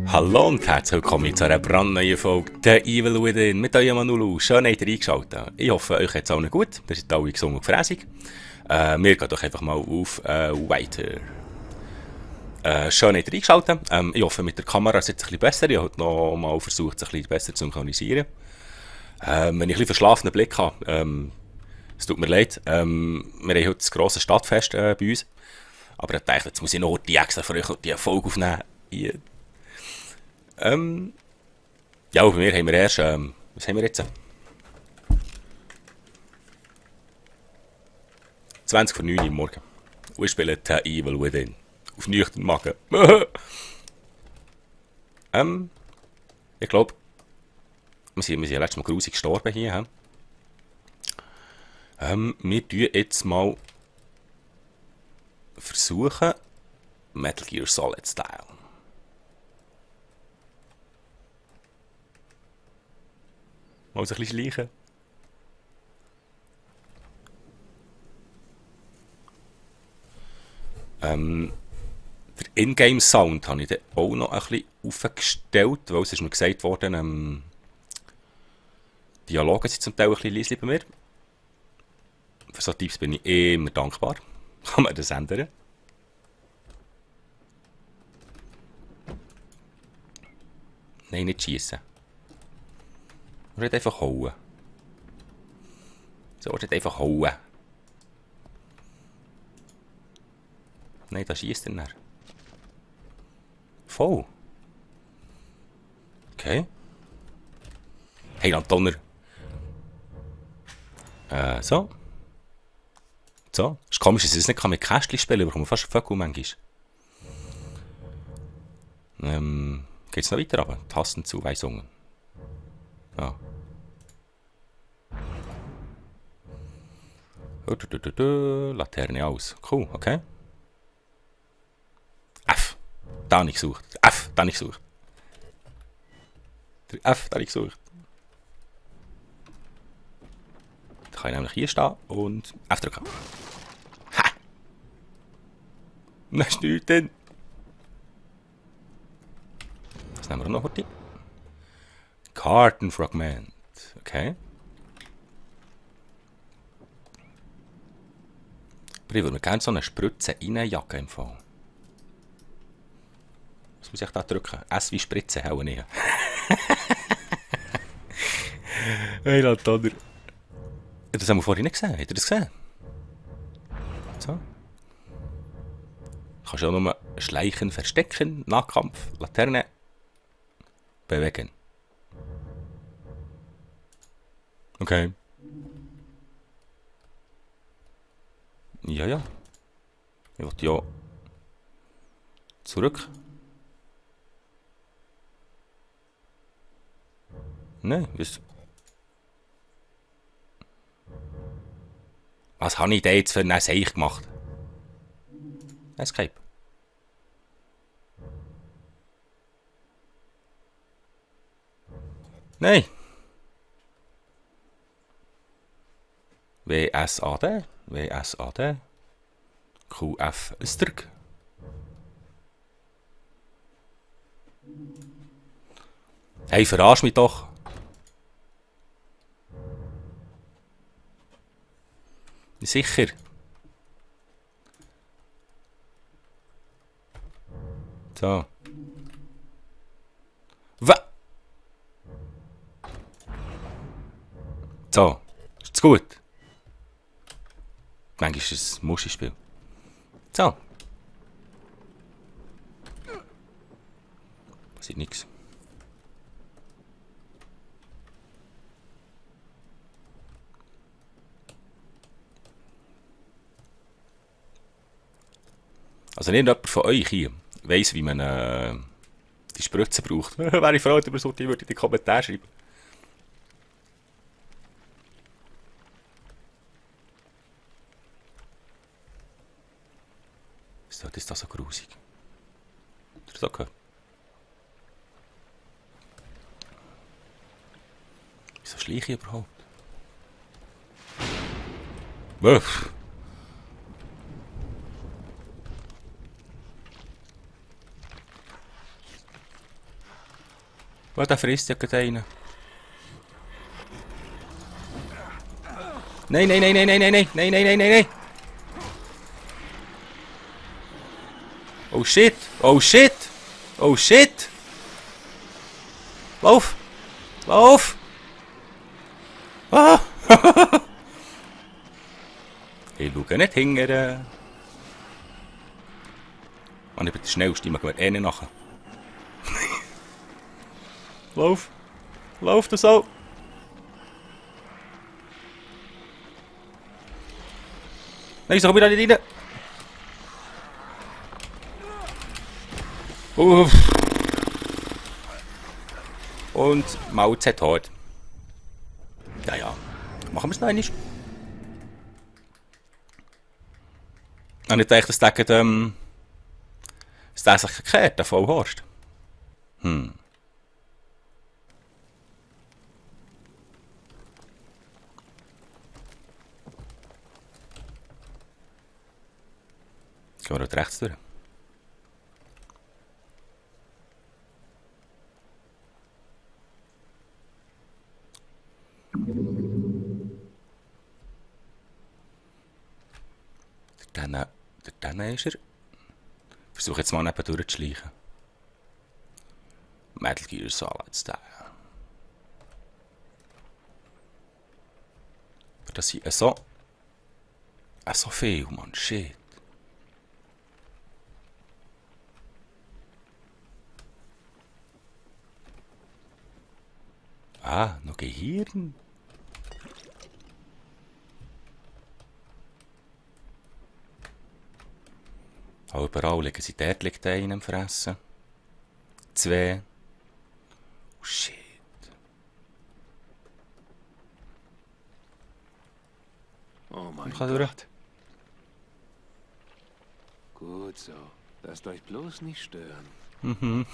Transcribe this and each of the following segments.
Hallo und herzlich willkommen zu einer brandneuen Folge The Evil Within mit eurem Manulu. Schön, habt ihr eingeschaltet. Ich hoffe, euch geht es allen gut. Ihr seid alle gesund und fräsig. Wir gehen doch einfach mal auf weiter. Schön, habt ihr eingeschaltet. Ich hoffe, mit der Kamera ist es jetzt ein bisschen besser. Ich habe heute noch mal versucht, es ein bisschen besser zu synchronisieren. Wenn ich ein bisschen verschlafenen Blick habe, es tut mir leid. Wir haben heute das grosse Stadtfest bei uns. Aber ich dachte, jetzt muss ich noch die extra für euch die Folge aufnehmen. Ja, bei mir haben wir erst, was haben wir jetzt? 20 vor 9 Uhr morgen. Und wir spielen The Evil Within. Auf nüchtern Magen. Ich glaube, wir sind letztes Mal grusig gestorben hier. Wir tun jetzt mal versuchen, Metal Gear Solid Style. Mal so ein bisschen schleichen. Der Ingame-Sound habe ich dann auch noch ein bisschen aufgestellt, weil es ist mir gesagt worden, Dialoge sind zum Teil ein bisschen leise bei mir. Für so Tipps bin ich immer dankbar. Kann man das ändern? Nein, nicht schiessen. Man wird einfach hauen. So, man wird einfach hauen. Nein, da schießt er nicht. Voll. Okay. Hey, Donner. So. So. Ist komisch, dass ich es nicht mit Kästchen spielen kann, aber man fast Vögel manchmal. Geht's noch weiter runter? Tastenzuweisungen. Ja. Laterne aus. Cool, okay. F. Da habe ich gesucht. F, da habe ich gesucht. Der F, da habe ich gesucht. Da kann ich nämlich hier stehen und F drücken. Ha! Das ist nichts denn. Was nehmen wir noch heute? Kartenfragment. Okay. Aber ich würde mir gerne so eine Spritze reinjagen im Fall. Was muss ich da drücken? S wie Spritze, hau nicht. Hey, Latonder. Das haben wir vorhin nicht gesehen. Habt ihr das gesehen? So. Du kannst ja auch nur schleichen, verstecken, Nahkampf, Laterne, bewegen. Okay. Ja, ja. Ich will ja zurück. Nein, was habe ich denn jetzt für ein Seich gemacht? Escape. Nein. WSAD. WSAD. QF Österg. Hey, verarsch mich doch. Sicher. So. So. Ist gut. Manchmal ist es ein Muschispiel. So. Passiert nichts. Also nicht jemand von euch hier weiss, wie man die Spritze braucht. Wäre ich froh, über so die würde in die Kommentare schreiben. Wieso ist das so grusig? Habt ihr das auch gehört? Wieso schleiche ich überhaupt? Uff. Was, der frisst ja gerade einen. Nein, nein, nein, nein, nein, nein, nein, nein, nein, nein, nein, nein. Oh shit, oh shit, oh shit. Lauf, lauf. Ah. Ich schaue nicht hingern. Mann, ich bin der Schnellste, ich mag mir einen nachher. Lauf, lauf das auch. Nein, ich komm wieder nicht rein. Uff. Und Mao Zedong. Ja, ja. Machen wir es noch einmal. Und ich dachte, dass der sich gekehrt, der Vollhorst. Gehen wir dort rechts durch. Dann ist er. Ich versuche jetzt mal neben durchzuschleichen. Metal Gear Solid Style. Das sind so viel, Mann, shit. Ah, noch Gehirn. Auch überall liegen sie. Dort liegt einer am Fressen. 2. Oh shit. Oh mein Gott. Gott. Gut so. Lasst euch bloß nicht stören. Mhm.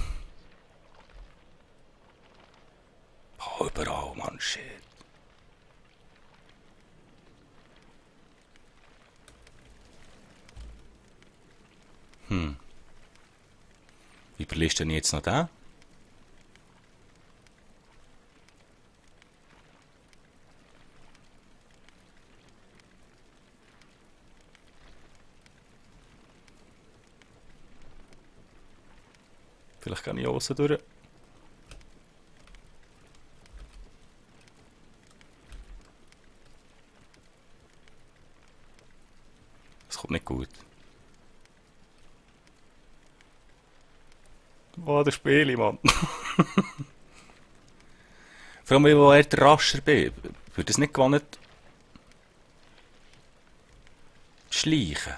Oh, überall, Mann, shit. Wie überliste ich jetzt noch den? Vielleicht kann ich außen durch. Das kommt nicht gut. Oh, der Spiele, Mann. Vor allem, wo er der Rascher bin, wird es nicht gewonnen. Schleichen.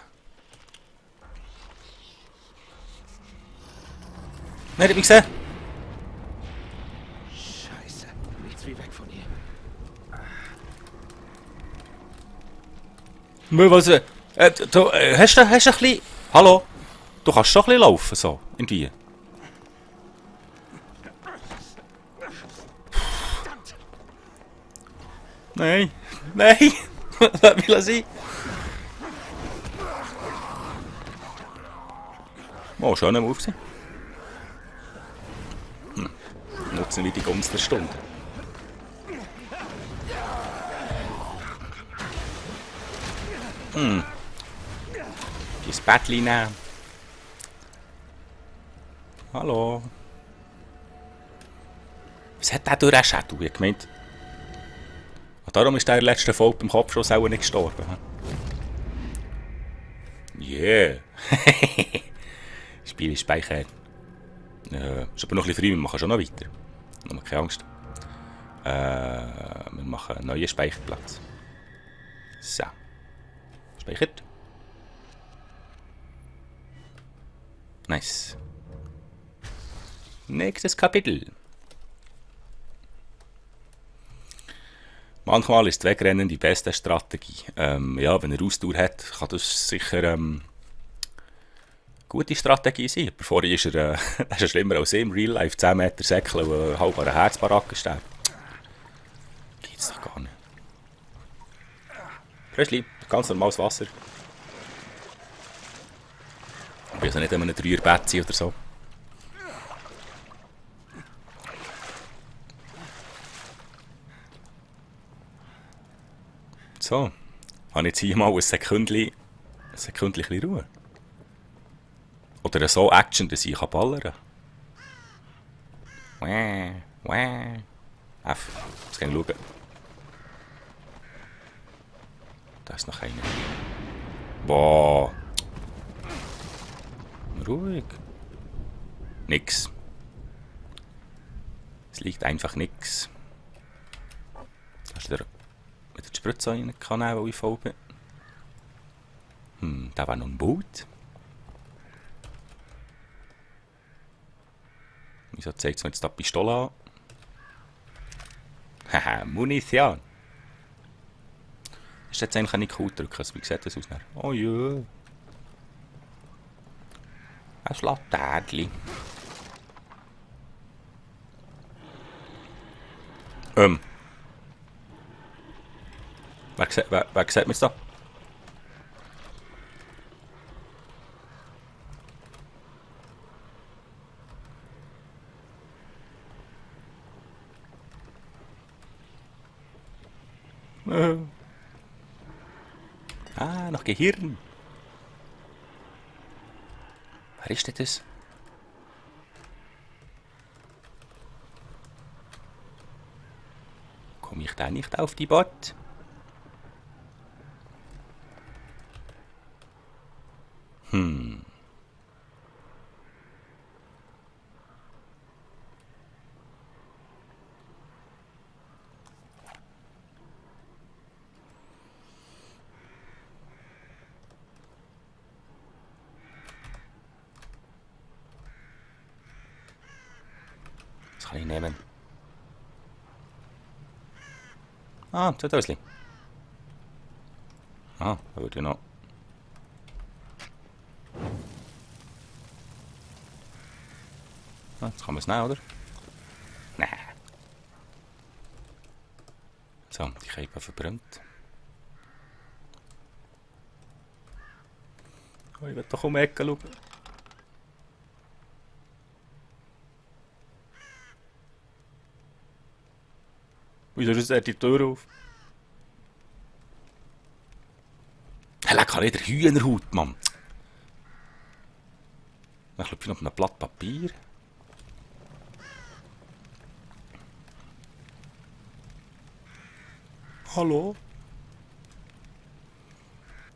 Nein, hab ich gesehen. Scheiße. Nichts wie weg von hier. Was, du, hast du ein bisschen... Hallo? Du kannst schon ein bisschen laufen, so, irgendwie. Nein, nein, lass mich sein. Oh, schöner Move gewesen. Nutzen wir die Gunst der Stunde. Das Bettchen nehmen. Hallo. Was hat der durch den Schädel? Ich gemeint. Darum ist der in der letzten Folge beim Kopfschuss auch nicht gestorben. Yeah. Spiel ist speichert. Ist aber noch ein bisschen früh, wir machen schon noch weiter. Noch keine Angst. Wir machen einen neuen Speicherplatz. So. Speichert. Nice. Nächstes Kapitel. Manchmal ist Wegrennen die beste Strategie. Ja, wenn er Ausdauer hat, kann das sicher gute Strategie sein. Aber vorher ist er, das ist ja schlimmer als im Real Life, 10 Meter Säckel und halb an einer Herzbaracke sterben. gibt's doch gar nicht. Fröschli, ganz normales Wasser. Ich bin also nicht in einem 3er-Bett oder so. So, habe ich jetzt hier mal ein Sekündchen Ruhe. Oder so Action, dass ich ballern kann. F, jetzt gehen wir schauen. Da ist noch einer. Boah. Ruhig. Nix. Es liegt einfach nix. Da ist wieder die Spritze rein kann, weil ich voll bin. Da war noch ein Boot. Wieso zeigt es mir jetzt die Pistole an? Haha, Munition. Ist jetzt eigentlich nicht cool drücken? Wie sieht das aus? Oh ja. Ein Laternchen. Wer sieht mir jetzt da? Ah, noch Gehirn. Wer ist denn das? Komme ich da nicht auf die Bot? Das kann ich nehmen. Ah, 2 Döschen. Ah, da würde ich noch. Ah, jetzt kann man es nehmen, oder? Nein. So, die Käppe verbrannt. Oh, ich will doch um die Ecke schauen. Wieso ist jetzt die Tür auf? Hey, leck, habe ich den Hühnerhaut, Mann. Ich glaube, ich noch auf einem Blatt Papier. Hallo?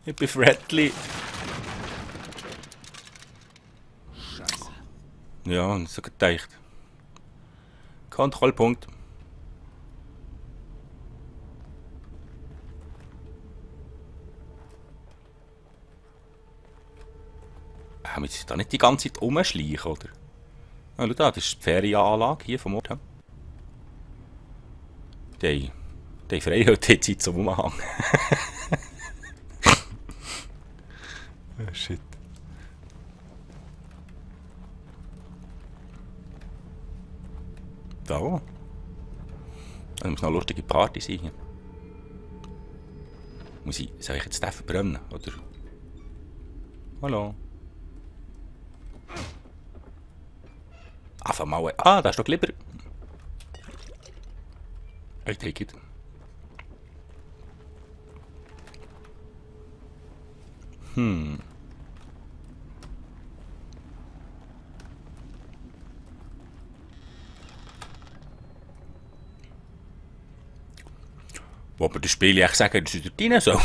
Ich bin Fredly. Scheiße. Ja, so gedacht. Kontrollpunkt. Wir müssen da nicht die ganze Zeit rumschleichen, oder? Ah, schau da, das ist die Ferienanlage hier vom Ort. Die Freihältezeit zum Umhang. Oh, shit. Da. Das muss noch eine lustige Party sein hier. Soll ich jetzt den verbrennen, oder? Hallo. Einfach mal. Ah, da ist doch Glibber. I take it. Wo man das Spiel echt sagen, dass es dort rein so.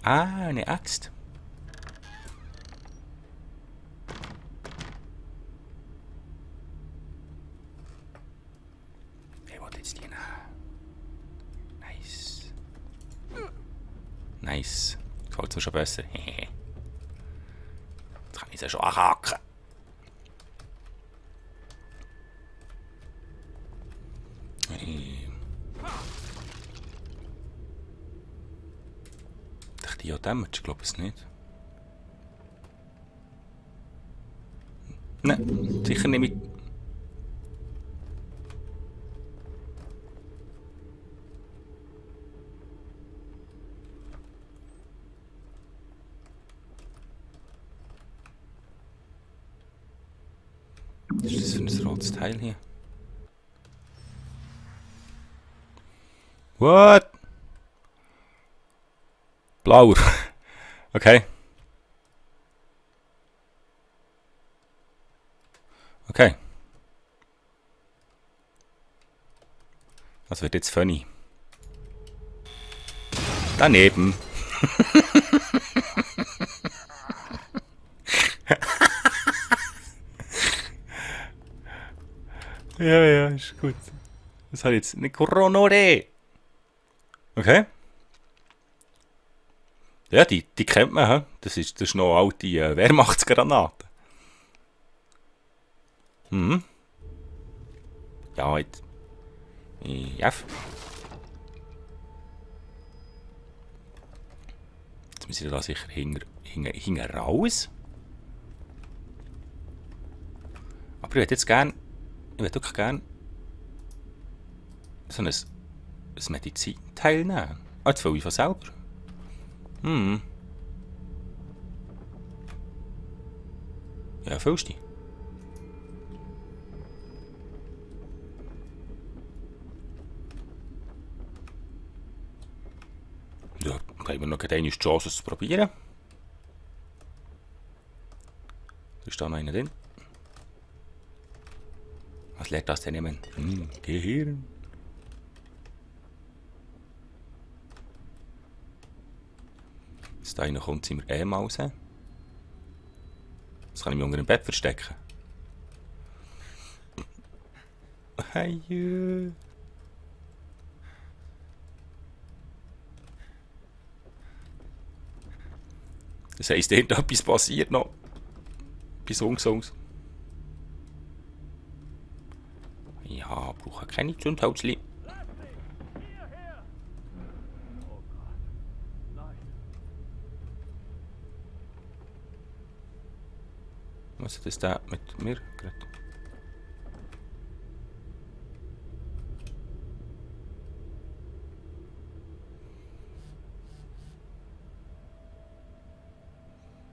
Ah, eine Axt. Wer will jetzt die nehmen? Nice. Nice. Gefällt mir schon besser. Jetzt kann ich es schon anhaken. Die hat Damage, glaube ich nicht. Nein, sicher nicht Ui. Was ist das für ein rotes Teil hier? What? Blauer. Okay. Okay. Das wird jetzt funny. Daneben. Ja, ist gut. Das hat jetzt nicht Coronore. Okay. Ja, die kennt man, he? Das ist noch alte Wehrmachtsgranate. Mhm. Ja, jetzt. Ja. Jetzt müssen wir da sicher hinten raus. Aber ich würde wirklich gerne so ein Medizinteil nehmen. Ah, jetzt will ich von selber. Ja, fühlst du? Ja, dann haben wir noch eine Chance, es zu probieren. Da ist da noch einer drin. Was lernt das denn jemand? Gehirn. Jetzt da einer kommt, sind wir mal raus. Das kann ich mich unter dem Bett verstecken. Hey. Das heisst, irgendetwas passiert noch. Bei Songs. Ja, brauche keine Zündhölzchen. Was ist das da mit mir gerade?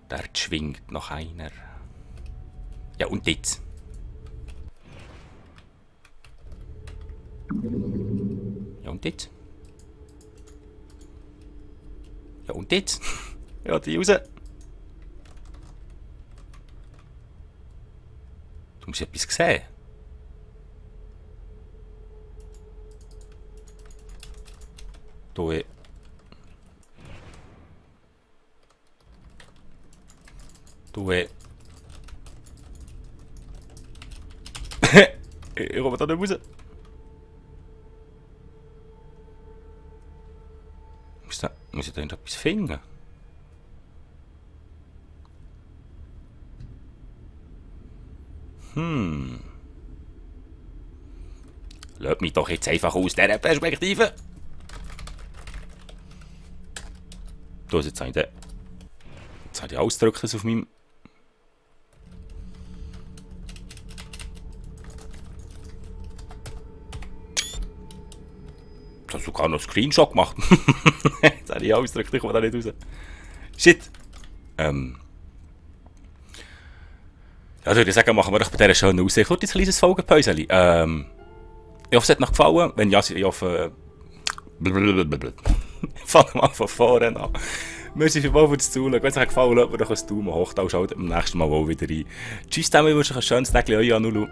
Da schwingt noch einer. Ja, und jetzt? Ja, und jetzt? Ja, und jetzt? Ja, die raus. Du musst etwas sehen. Ich komme da nicht raus. Muss ich da irgendetwas finden? Lass mich doch jetzt einfach aus dieser Perspektive. Da ist jetzt ein. Jetzt habe ich Ausdrückliches auf meinem. Ich habe sogar noch einen Screenshot gemacht. Jetzt habe ich Ausdrücklich, ich komme da nicht raus. Shit. Ja, würde ich sagen, machen wir doch bei dieser schönen Aussicht kurz ein kleines Folgenpäuschen. Ich hoffe, es hat noch gefallen. Wenn ja, ich hoffe... Ich fange mal von vorne an. Merci vielmals fürs Zuschauen. Wenn es euch gefallen hat, lasst mir doch ein Daumen hoch. Dann schaltet beim nächsten Mal auch wieder rein. Tschüss zusammen, ich wünsche euch ein schönes Tag. Euer Anulu.